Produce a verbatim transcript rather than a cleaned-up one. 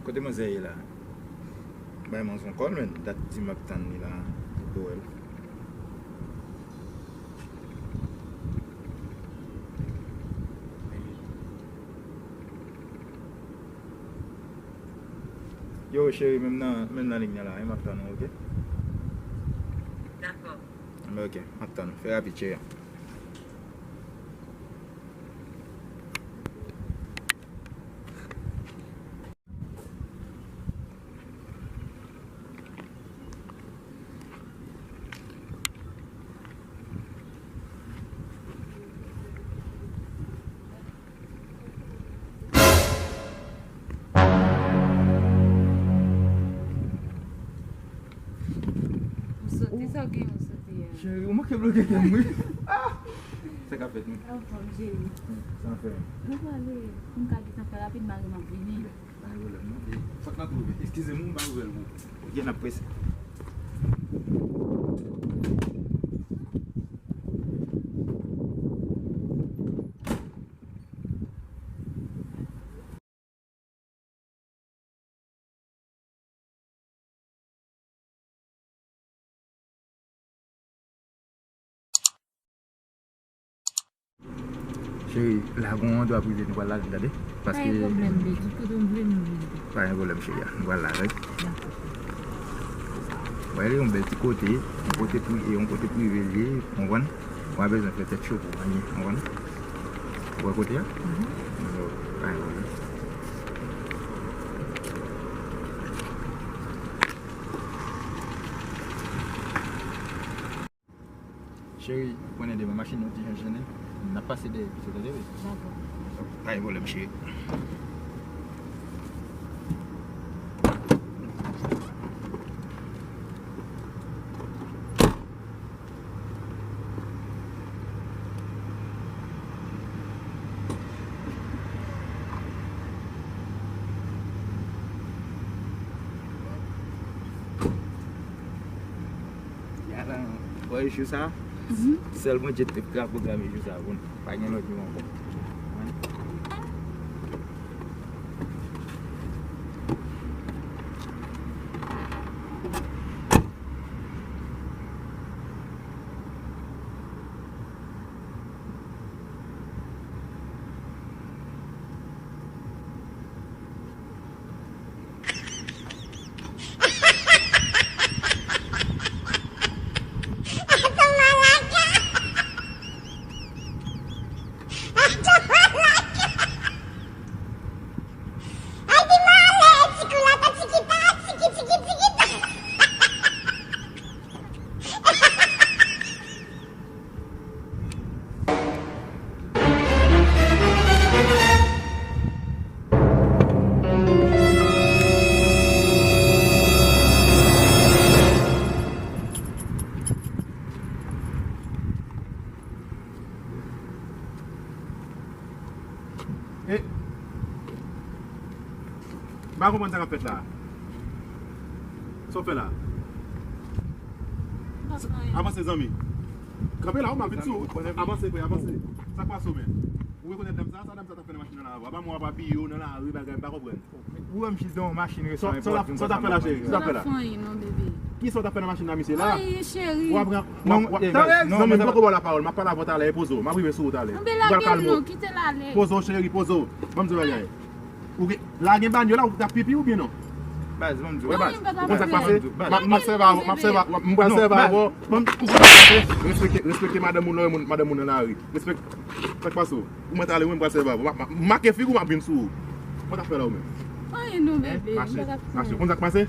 Kote manzè ye la? Bay manzè yon kòl, men dat di m ap tann li la pou wè l. Yo, cheri, menm nan, menm nan liy nan la, wi, m ap tann ou, oke? Dakò. Oke, m ap tann ou. Fè rapid, cheri. Ou sote, sa w gen, ou sote a? Cheri, ou manke bloke kè m, wi. Ah! Sa k ap fèt, menm? Anfòm, cheri. Hmm, sa n ap fè, menm? Nou prale. Pou m ka gentan fè rapid, mari m ap vini. Pa gen pwoblèm, non. E, fòk n ap twouve. Eskize m, m pa ouvè l pou ou. Ok, n ap prese. Cheri, la gon yon dwa prive nou pral ladan, tande? Paske pa gen pwoblèm, baby. Kote w vle nou vle. Pa gen pwoblèm, cheri, a. Nou pral ladan, wi. Dakò. Bon, li yon bèl ti kote, yon kote pri-, yon kote prive li ye, konprann? Ou pa bezwen fè tèt cho pou anyen, konprann? Ou wè kote a? Mhm. Bon, pa gen pwoblèm. Cheri, ou konnen demen machin nan ti jan jennen, n ap pase dèyè pito, tande, wi? Dakò. Pa gen pwoblèm, cheri. Yalan, wè jou sa? Mhm. Sèl Bondye te ka pwograme jou sa pou nou. Pa gen lòt jou ankò. E, m pa konprann sa k ap fèt la. Sa w fè la? M pa fè anyen. Avanse, zanmi. Kanpe la, ou m ap vin sou ou. Avanse, frè, avanse. Sa k pase w menm? Ou rekonèt dam sa? Sa dam sa t ap fè nan machin nan la avè w? Apa mwen w ap apiye w nan lari, bagay, m pa konprann. Ou wè m jis devan yon machin resan. Sa w t ap fè la, cheri? Sa w t ap fè la? Anyen non, bebe. Kisa w t ap fè nan machin nan, mesye, la? Anyen, cheri. W ap pran, w ap, w ap, non, tande, non, zanmi, m poko ba w lapawòl, m ap pale avè w talè, poze w, m ap rive sou ou talè. Anben, lage m non, kite l ale. Poze w, cheri, poze w. Ban m di w yon bagay. Ou gen, la gen bannyo la, ou t ap pipi oubyen non? Baz, ban m di w. Wè, baz, ou konn sa k pase? M ap, m ap sèvi avè w, m ap sèvi avè w, m pral sèvi avè w. Ban m, ou konn sa k pase? Respekte, respekte madanm moun nan, madanm moun nan lari. Respekte. Sa k pase w? Ou mèt ale, mwen m pral sèvi avè w. M ap, m ap make figi w, m ap vin sou ou. Mwen t ap fè la ou menm. Anyen non, bebe. Mache, mache. Ou konn sa k pase?